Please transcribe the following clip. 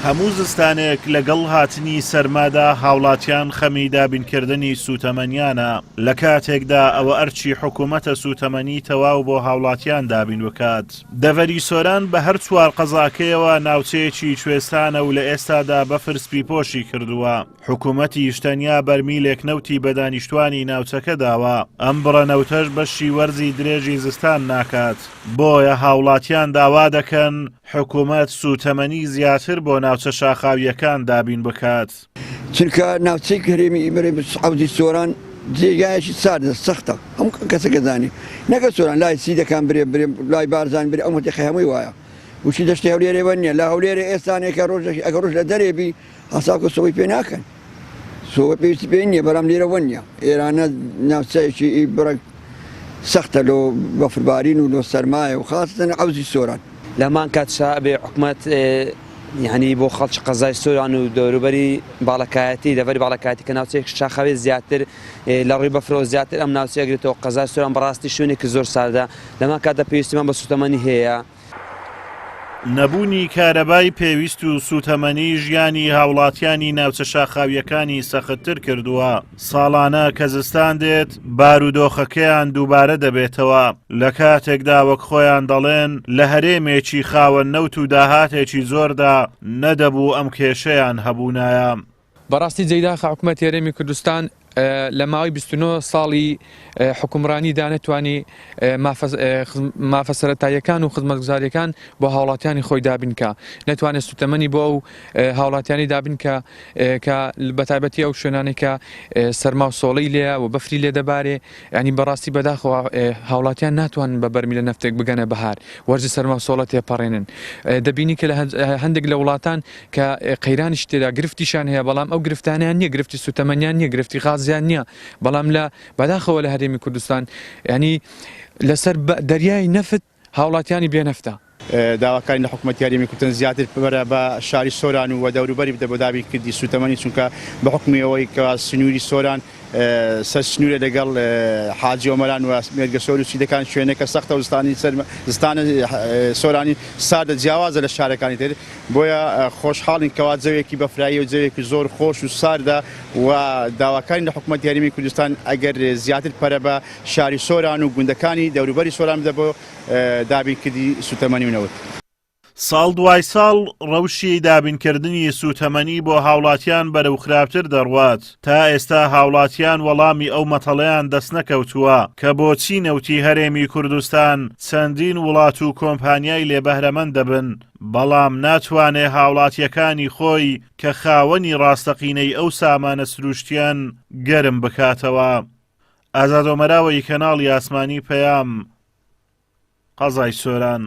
هەموو زستانێک لەگەڵ هاتنی سەرمادا هاوڵاتیان خەمی دابینکردنی سوتەمەنیانە، لە کاتێکدا ئەوە ئەرکی حکومەتە سوتەمەنی تەواو بۆ هاوڵاتیان دابین بکات. دەڤەری سۆران بە هەر چوار قەزاکەیەوە ناوچەیەکی کوێستانە و لە ئێستادا بەفر سپیپۆشی کردووە. حکومەتیش تەنیا بەرمیلێک نەوتی بە دانیشتوانی ناوچەکە داوە، ئەم بڕە نەوتەش بەشی وەرزی درێژی زستان ناکات، بۆیە هاوڵاتیان داوا دەکەن حکومەت سووتەمەنی زیاتر بۆ ناوچە شاخاوییەکان دابین بکات. چونکە ناوچەی هەرێمی حەوزی سۆران جێگایەکی ساردە سەختە هەموو کەسەکە زانی نەکە سۆران لای سیدەکان برێ برێ لای بارزان برێ ئەو مەتیقەی هەمووی وایە وشی دەشتی هەولێرێ وە نییە لە هەولێرێ ئێستانێکە ڕۆژێک ئەگەر ڕۆژ لە دەرێ بی حساب کە سۆی پێ ناکەن سۆ پێویستی پێ نییە بەڵام لێرە وە نییە ئێرانە ناوچەیەکی بڕێک سەختە لۆ بەفربارین و لۆ سەرمایە و خاستن عەوزی سۆران. لە هەمان کاتشا ئەبێ حکومەت یانی بۆ خەڵکی قەزای سۆران و دەوروبەری باڵەکایەتی دەڤەری باڵەکایەتی کە ناوچەیەکی شاخاوی زیاتر لە ڕووی بەفرەوە زیاتر ئەم ناوچەیە گرێتەوە قەزای سۆران بەڕاستی شوێنێکی زۆر ساردە لەمان کاتدا پێویستیمان بە سوتەمەنی هەیە. نەبوونی کارەبای پێویست و سووتەمەنی ژیانی هاوڵاتیانی ناوچە شاخاوییەکانی سەختتر کردووە، ساڵانە کە زستان دێت بارودۆخەکەیان دووبارە دەبێتەوە، لە کاتێکدا وەک خۆیان دەڵێن لە هەرێمێکی خاوەن نەوت و داهاتێکی زۆردا نەدەبوو ئەم کێشەیان هەبوونایە. بەڕاستی جێی داخە حکومەتی هەرێمی کوردستان لە ماوەی 29 ساڵی حکومڕانیدا نەتوانی مافە سەرەتاییەکان و خزمەتگوزاریەکان بۆ هاوڵاتیانی خۆی دابین کا نەتوانێت سوتەمەنی بۆ ئەو هاوڵاتیانی دابین کە کە بەتایبەتی ئەو شوێنانەی کە سەرما و سۆڵی لێیە و بەفری لێ دەبارێ ینی بەڕاستی بەداخەوە هاوڵاتیان ناتوانن بە بەرمیلە نەفتێک بگەنە بەهار وەرزی سەرما و سۆڵە تێپەڕێنن دەبینی کە لە هەندێک لە وڵاتان کە قەیرانیش تێدا گرفتیشان هەیە بەڵام ئەو گرفتانیان نییە گرفتی سوتەمەنیان نییە گرفتی غازیان نییە بەڵام لە بەداخەوە لە هەرێمی کوردستان ینی لەسەر دەریای نەفت هاوڵاتیانی بێ نەفتە. داواکارین لە حکومەتی هەرێمی کوردستان زیاتر پەرە بە شاری سۆران و دەوروبەری بدە بۆ دابینکردنی سووتەمەنی چونکە بە حوکمی ئەوەی کە سنووری سۆران سەر سنوورە لەگەڵ حاجی ئۆمەران و مێرگەسۆر و سیدەکان شوێنێکە سەختە و زستانی سەر زستانە سۆرانی ساردە جیاوازە لە شارەکانی تر بۆیە خۆشحاڵین کەوا جەوێکی بەفرایی و جەوێکی زۆر خۆش و ساردە و داواکارین لە حکومەتی هەرێمی کوردستان ئەگەر زیاتر پەرە بە شاری سۆران و گوندەکانی دەوروبەری سۆران بدە بۆ دابینکردنی سوتەمەنی و نەوت. ساڵ دوای ساڵ ڕەوشی دابینکردنی سووتەمەنی بۆ هاوڵاتیان بەرەو خراپتر دەڕوات، تا ئێستا هاوڵاتیان وەڵامی ئەو مەتەڵەیان دەستنەکەوتووە کە بۆچی نەوتی هەرێمی کوردستان چەندین وڵات و کۆمپانیای لێ بەهرەمەند دەبن، بەڵام ناتوانێ هاوڵاتیەکانی خۆی کە خاوەنی ڕاستەقینەی ئەو سامانە سروشتیەن گەرم بکاتەوە. ئازاد ئۆمەراوەیی کەناڵی ئاسمانی پەیام، قەزای سۆران.